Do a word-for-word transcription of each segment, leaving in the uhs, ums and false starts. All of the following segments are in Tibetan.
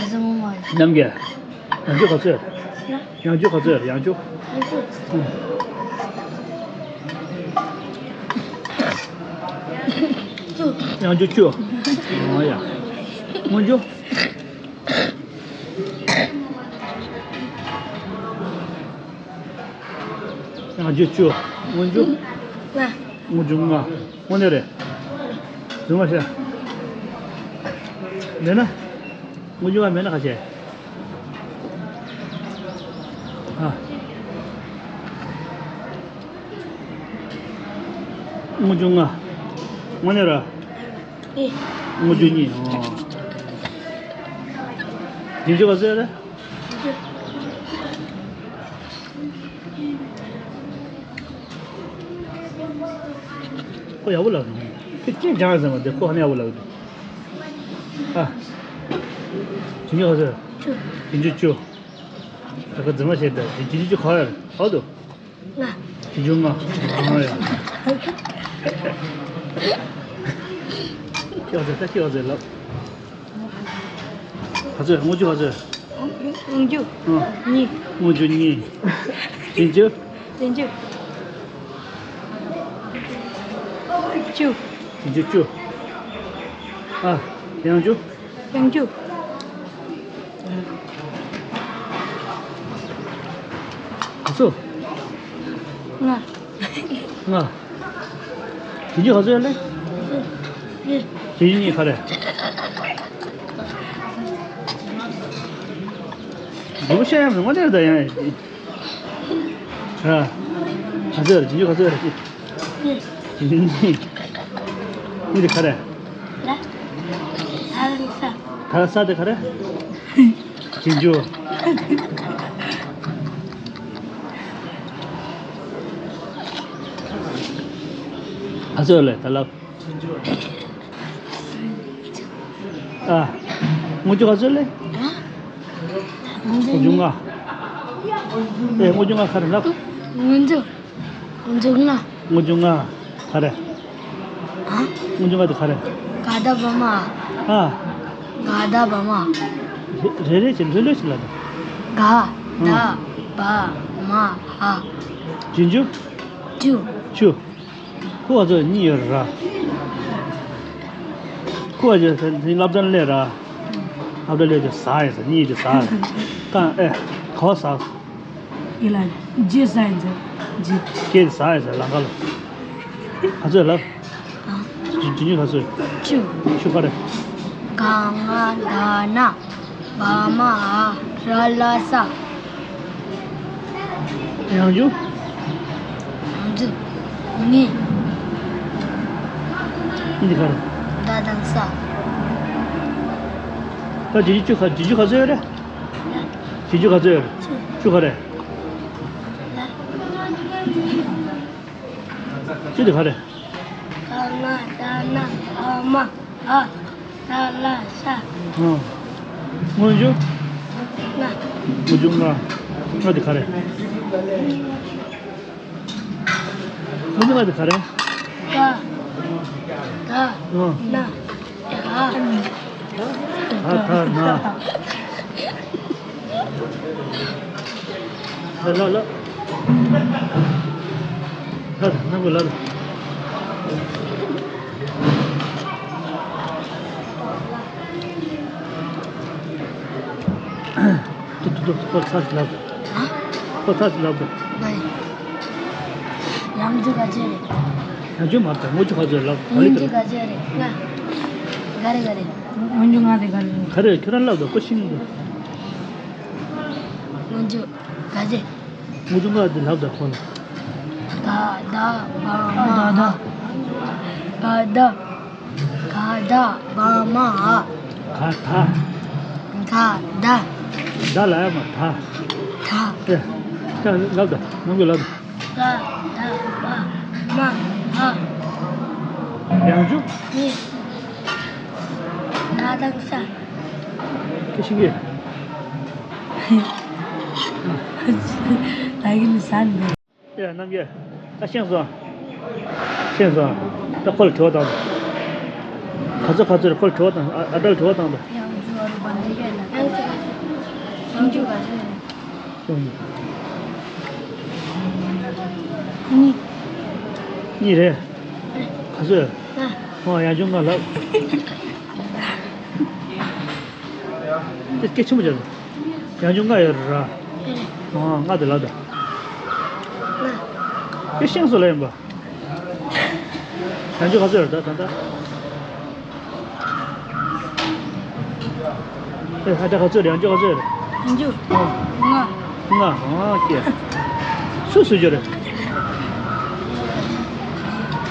རྣམ་རྒྱལ། ཡང་ཅུ་ག་ཚོད། ཡང་ཅུ་ག་ཚོད། ཡང་ཅུ། ཡང་ཅུ་བཅུ། ཨོ་ཡ། སྔོན་ཅུ། ཡང་ཅུ་བཅུ། སྔོན་ཅུ། ལྔ། སྔོན་ཅུ་ལྔ། དངོས་གནས་རེད། རྫུན་མ་བཤད། མེད་ན། སྔོན་ཅུ་ལྔ་མེད་ན་ག་བྱས། ཨ། སྔོན་ཅུ་ལྔ། དངོས་གནས་ར། གཉིས། སྔོན་ཅུ་གཉིས། ཨོ། བདུན་ཅུ་ག་ཚོད་རེད། ཁོ་ཡག་པོ་ལབ་འདུག་ཁྱོད་ཅི་སྦྱངས་ཟེར་མ་དེ་ཁོ་ཧ་ནི་ཡག་པོ་ལབ་འདུག་ཨ། བདུན་ཅུ་ག་ཚོད། བདུན་ཅུ་བཅུ། ད་ཁོ་རྫུན་མ་བཤད་ད། བདུན་ཅུ་བཅུ་ག་རེད། ཨོ་དུ། ལྔ། བདུན་ཅུ་ལྔ། ཨ་ཡ། ཁྱོད་ག་ཚོད་ད། ཁྱོད་ག་ཚོད་ལབ། ག་ཚོད། སྔོན་ཅུ་ག་ཚོད། སྔོན་ཅུ། ཨ། གཉིས། སྔོན་ཅུ་གཉིས། བདུན་ཅུ། བདུན་ཅུ། བཅུ། བདུན་ཅུ་བཅུ། ཨ། ཡང་ཅུ། ཡང་ཅུ། ག་ཚོད། ལྔ། ལྔ། བདུན་ཅུ་ག་ཚོད་ལེ། བདུན་ཅུ་གཉིས་ག་རེ། འདི་བཤད་ཡ་མི་དངོས་གནས་ད་ཡང་། ཨ། ག་ཚོད་རེད། བདུན་ཅུ་ག་ཚོད་རེད། གཉིས། བདུན་ཅུ་གཉིས། གཉིས་དེ་ག་རེ། ལ། ད་ས། ད་ས་དེ་ག་རེ། བདུན་ཅུ། ག་ཚོད་ལེ་ད་ལབ། ཨ། སྔོན་ཅུ་ག་ཚོད་ལེ། སྔོན་ཅུ་ལྔ། ཨེ། སྔོན་ཅུ་ལྔ་ག་རེ་ལབ། སྔོན་ཅུ། སྔོན་ཅུ་ལྔ། སྔོན་ཅུ་ལྔ་ག་རེ། ཨ། སྔོན་ཅུ་ལྔ་དེ་ག་རེ། ག་ད་བ་མ། ཨ། ག་ད་བ་མ། རེ་རེ་བྱས་ལྷོད་ལྷོད་བྱས་ལབ་དང་། ག་ད་བ་མ་འ། བདུན་ཅུ། བཅུ། བཅུ། ཁོ་བ་ཚོ་གཉིས་ཡོད་ར། ཁོ་བ་ཚོ་དེ་སློབ་གྲྭ་སླེབས་ར། སློབ་གྲྭ་སླེབས་ཀྱི་ཟ་ཡི་ཟ། གཉིས་ཀྱི་ཟ། ཀ་ཨེ། ག་བ་ཟ། ཡི་ལ་ཇི་ཟ་ཡི་ཟ། ཇི། ཀེ་ཟ་ཡི་ཟ། ལང་ཀ་ལ། ག་ཚོད་ལབ། ཨ། ཇི་ཇི་ཉིད་ག་ཚོད། བཅུ། བཅུ་ག་རེ། ག་ང་ད་ན། བ་མ་འ། ར་ལ་ས། ཡང་ཅུ། ཡང་ཅུ། གཉིས། འདི་ག་རེ། ད་དང་ས། ད་བྱེད་རྒྱུ་བཅུ་ག་བྱེད་རྒྱུ་ག་ཚོད་ཡོད་རེད། བྱེད་རྒྱུ་ག་ཚོད་ཡོད་རེད། བཅུ། བཅུ་ག་རེ། བཅུ་དེ་ག་རེ། ག་ང་ད་ན་བ་མ་འ། ད་ལ་ས། ཨ། སྔོན་ཅུ། ལྔ། སྔོན་ཅུ་ལྔ། ལྔ་དེ་ག་རེ། སྔོན་ཅུ་ལྔ་དེ་ག་རེ། ག་ད་ཨ། ན་ད། ག་ད་ན། ལ་ལ་ལ། ལ་ལ་ནམ་གུ་ལ་ལ། ཏུ་ཏུ་ཏུ། ཁོ་ཚ་ཞིག་ལབ། ཨ། ཁོ་ཚ་ཞིག་ལབ་དང་། ང་ཡི་ཡང་ཅུ་ག་ཚོད་རེད། ཡང་ཅུ་མ་རེད། སྔོན་ཅུ་ག་ཚོད་ལབ། ག་ལེ། སྔོན་ཅུ་ག་ཚོད་རེད། ལྔ། ག་རེ་ག་རེ། སྔོན་ཅུ་ལྔ་དེ་ག་རེ། ག་རེ། ཁྱོད་རང་ལབ་དང་། ཁོ་ཤེས་ཀྱི་འདུག་སྔོན་ཅུ་ག་ཚོད། སྔོན་ཅུ་ལྔ་དེ་ལབ་དང་ཁོ་ལ། ག་ད་བ་མ་འ། ག་ད། ག་ད་བ་མ་འ། ག་ད། ག་ད། ད་ལ་ཡ་མ་ད། ད། ཨེ། ད་ལབ་དང་། ནམ་གུ་ལབ་དང་། ག་ད་བ་མ་འ། ཡང་ཅུ། གཉིས། ད་དང་ས། ཁྱོད་ཤེས་ཀྱི། ད་གིན་ནི་ས་ནི་འདི། ཡ། རྣམ་རྒྱལ། ད་ཤེས་སོང་། ཤེས་སོང་། ད་ཁོ་ལ་དྲི་བ་བཏང་དང་། ག་ཚོད་ག་ཚོད་རེད། ཁོ་ལ་དྲི་བ་བཏང་། ཨ། ཨ། ད་ལ་དྲི་བ་བཏང་དང་། ཡང་ཅུ་བ་རུ་བ་འདི་གས་ལ། ཡང་ཅུ། ཡང་འཇུག་ག་ཚོད་རེད། གཉིས། གཉིས་རེད། ག་ཚོད། ལྔ། ཨོ་ཡང་འཇུག་ལྔ་ལབ། དེ་སྐད་ཆེན་པོ་བྱས་སོང་། ཡང་འཇུག་ལྔ་ཡོད་རེད་ར། ཨོ་ལྔ་དེ་ལབ་དང་། ལྔ། དེ་ཤེས་སོང་ལབ་ཡིན་པ། ཡང་འཇུག་ག་ཚོད་རེད་ད་ད་ལྟ། ཨེ་ཧ་ད་ག་ཚོད་རེད། ཡང་འཇུག་ག་ཚོད་རེད། ཡང་འཇུག་ཨོ། ལྔ། ལྔ། ཨོ་ཀེ། སུས་བཟོས་རྒྱུ་རེད།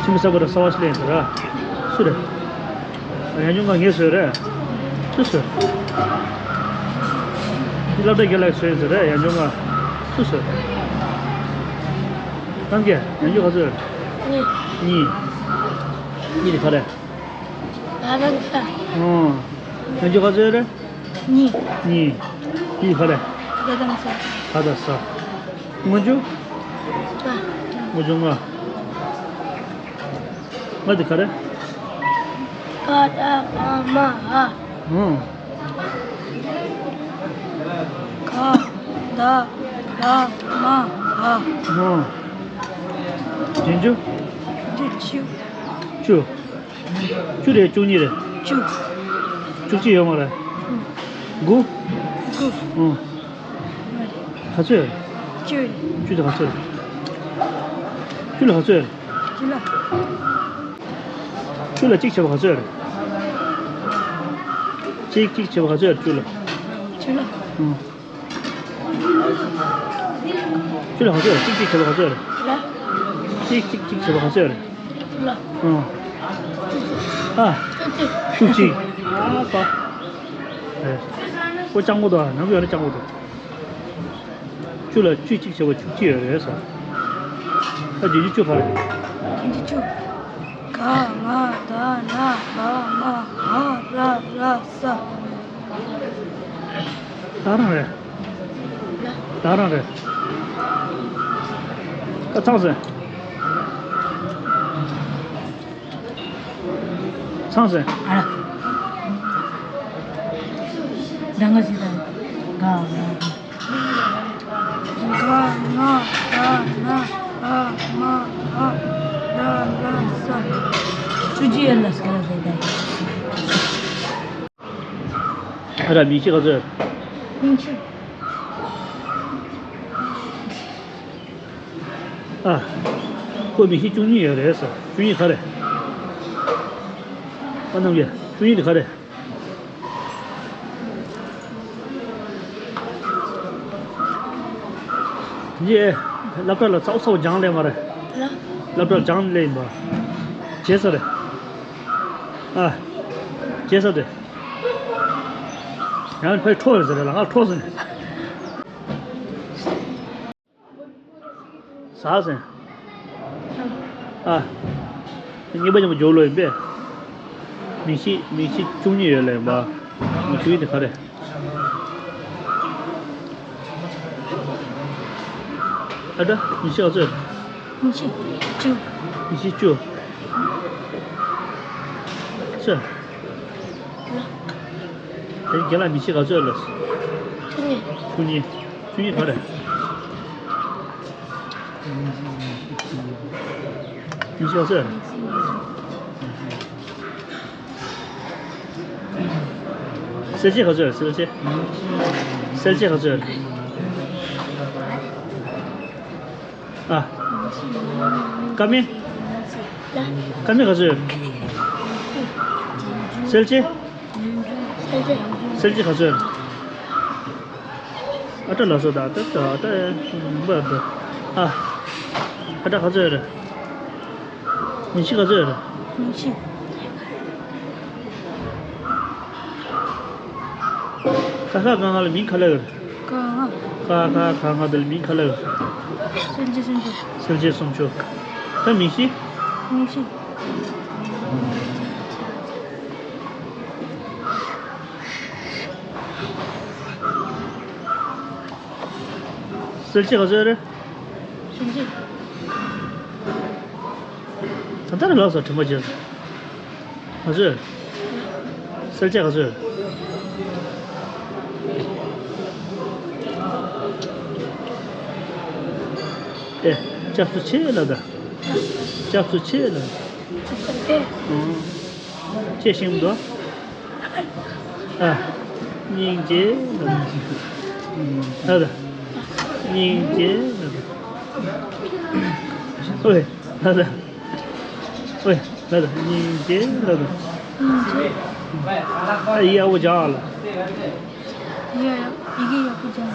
ཁྱིམ་གསར་པ་ར་གསར་བ་ཞིག་ལེན་ཟེར་ར། སུ་རེད། ཡང་འཇུག་ལྔ་ངས་བཟོས་རེད། སུས་བཟོས། འདི་སློབ་གྲྭ་དགེ་ལགས་བཟོས་ཟེར་རེད། ཡང་འཇུག་ལྔ་སུས་བཟོས། རྣམ་རྒྱལ་ཡང་འཇུག་ག་ཚོད་རེད། གཉིས། གཉིས། གཉིས་དེ་ག་རེད། ད་དང་ས། ཨོ། ཡང་འཇུག་ག་ཚོད་རེད། གཉིས། གཉིས། གཉིས་ག་རེད། ད་དང་ས། ད་དང་ས། སྔོན་འཇུག་ལྔ། སྔོན་འཇུག་ལྔ། ལྔ་དེ་ག་རེད། ཀ་ད་ག་མ་འ། ཨོ། ག་ད་ག་མ་འ། ཨོ། རྗེས་འཇུག་བཅུ། བཅུ། བཅུ་རེད། བཅུ་གཉིས་རེད། བཅུ། བཅུ་གཅིག་ཡོད་མ་རེད། དགུ། དགུ། ཨོ། ག་ཚོད་རེད། བཅུ་རེད། བཅུ་དེ་ག་ཚོད་རེད། བཅུ་ལ་ག་ཚོད་རེད། བཅུ་ལ། བཅུ་ལ་གཅིག་བྱས་པ་ག་ཚོད་རེད། གཅིག་གཅིག་བྱས་པ་ག་ཚོད་རེད། བཅུ་ལ། བཅུ་ལ། ཨོ། བཅུ་ལ་ག་ཚོད་རེད། གཅིག་གཅིག་བྱས་པ་ག་ཚོད་རེད། ལ། གཅིག་གཅིག་གཅིག་བྱས་པ་ག་ཚོད་རེད། ལ། ཨོ། ཨ། བཅུ་གཅིག་ཨ་པ། ཨེ། ཁོ་སྤྱང་པོ་འདུག་ཨ། ནམ་ཡང་ན་སྤྱང་པོ་འདུག་བཅུ་ལ་བཅུ་གཅིག་བྱས་པ་བཅུ་གཅིག་ཡོད་རེད་ཟེར། ཨ་རྗེས་འཇུག་བཅུ་ག་རེད། རྗེས་འཇུག་བཅུ། ག་ང་ད་ན་བ་མ་འ་ར་ལ་ས། ད་རང་རེད། ད་རང་རེད། ད་ཚང་ཟེར། ཚང་ཟེར། ཨ་ར། ད་ང་ཟེར་ད། ག་ང་། ག་ང་ད་ན་བ་མ་འ་ར་ལ་ས། བཅུ་གཅིག་ཡོད་ལ་སྐད་ལ་ཟེར་ད། ཨ་ར་མིང་གཞི་ག་ཚོད། མིང་གཞི། ཨ། ཁོ་མིང་གཞི་བཅུ་གཉིས་ཡོད་རེད་ཟེར། བཅུ་གཉིས་ག་རེད། ཨ་རྣམ་རྒྱལ། བཅུ་གཉིས་དེ་ག་རེད། འདི་སློབ་གྲྭ་ལ་ཚ་བོ་ཚ་བོ་སྦྱང་ལེ་མ་རེད། ལ། སློབ་གྲྭ་ལ་སྦྱང་ལེ་ཡིན་པ། བྱས་ས་རེད། ཨ། བྱས་ས་རེད། ཡང་ཕར་འཕྲོ་ཡོད་ས་རེད་ལ། ང་འཕྲོ་ཟིན། ཟ་ཟིན། ཨ། གཉིས་པ་ཉམས་པོ་སྦྱོར་ཀློག་ཡིན་པས། མིང་གཞི་མིང་གཞི་བཅུ་གཉིས་ཡོད་ལེ་ཡིན་པ། མིང་གཞི་དེ་ག་རེད། ཨ་ད་མིང་གཞི་ག་ཚོད། མིང་གཞི་བཅུ། མིང་གཞི་བཅུ། ཚོད། དེ་རྒན་ལགས་མིང་གཞི་ག་ཚོད་ལ། བཅུ་གཉིས། བཅུ་གཉིས། བཅུ་གཉིས་ག་རེད། མིང་གཞི་ག་ཚོད། གསལ་བྱེད་ག་ཚོད་རེད། གསལ་བྱེད། གསལ་བྱེད་ག་ཚོད་རེད། ཨ། ཀ་མེད། ཀ་མེད་ག་ཚོད། གསལ་བྱེད། གསལ་བྱེད་ག་ཚོད། ཨ་ཏྲ་ལ་སོ་ད་ད་ད་ད་འབའ་འབའ། ཨ། ཨ་ཏྲ་ག་ཚོད་རེད། མིང་གཞི་ག་ཚོད་རེད། མིང་གཞི། ཁ་ཁ་ག་ང་ལ་མིང་ག་ལ་ཡོད། ག་ང་། ཁ་ཁ་ག་ང་དེ་ལ་མིང་ག་ལ་ཡོད། གསལ་བྱེད་སུམ་ཅུ། གསལ་བྱེད་སུམ་ཅུ། ད་མིང་གཞི། མིང་གཞི། གསལ་བྱེད་ག་ཚོད་རེད། གསལ་བྱེད། ད་ལྟ་རང་ལགས་སོ་དྲི་མ་བྱས་སོང་། ག་ཚོད། གསལ་བྱེད་ག་ཚོད། ཨེ། སྐྱབས་སུ་མཆི་ལབ་དང་། སྐྱབས་སུ་མཆི་ལབ་དང་། ཨང་། ཁྱེད་ཤེས་མི་འདུག་ཨ། སྙིང་རྗེ་ལབ་དང་། ལབ་དང་། སྙིང་རྗེ་ལབ་དང་། ཨོའི། ལབ་དང་། ཨོའི། ལབ་དང་། སྙིང་རྗེ་ལབ་དང་། སྙིང་རྗེ། ཨ། ཡག་པོ་རྒྱག་ལ། ཡ་ཡ། ཡི་གེ་ཡག་པོ་རྒྱག